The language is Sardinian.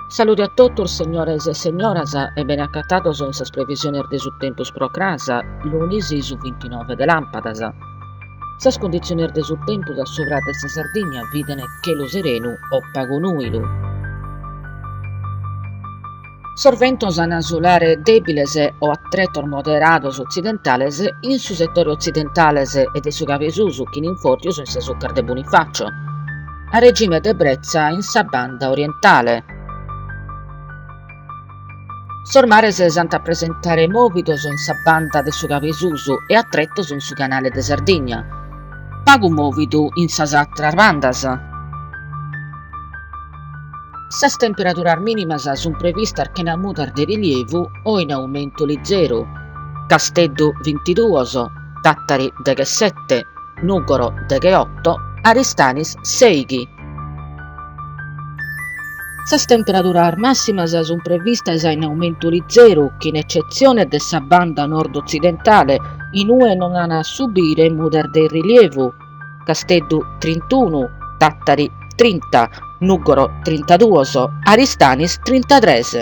Salude a totus segnores e segnoras e bene acatados in sas previsiones de su tempus pro cras, lunis su bintinove de làmpadas. Sas cunditziones de su tempus a subra de sa Sardigna bident chelu serenu o pagu nùidu. Sos ventos ant a sulare dèbiles o a tretos moderados otzidentales in su setore otzidentales e de su cabesusu chin infòrtios in sas ucas de Bonifacio, a regime de bretza in sa banda orientale. Sos mares s'ant a presentare mòvidos in sa banda de su cabesusu e a tretos in su canale de Sardigna, pagu mòvidu in sas àteras bandas. Sas temperaduras mìnimas sunt previstas chena mudas de rilievu o in aumentu lizeru, Casteddu bintiduos, Tàtari deghessete, Nùgoro degheoto, Aristanis sèighi. Sas temperaduras màssimas sunt previstas in aumentu lizeru, chin ecetzione de sa banda nord-otzidentale, in ue non ant a subire mudas de rilievu, Casteddu trintunu, Tàtari trinta, Nùgoro trintaduos, Aristanis trintatres.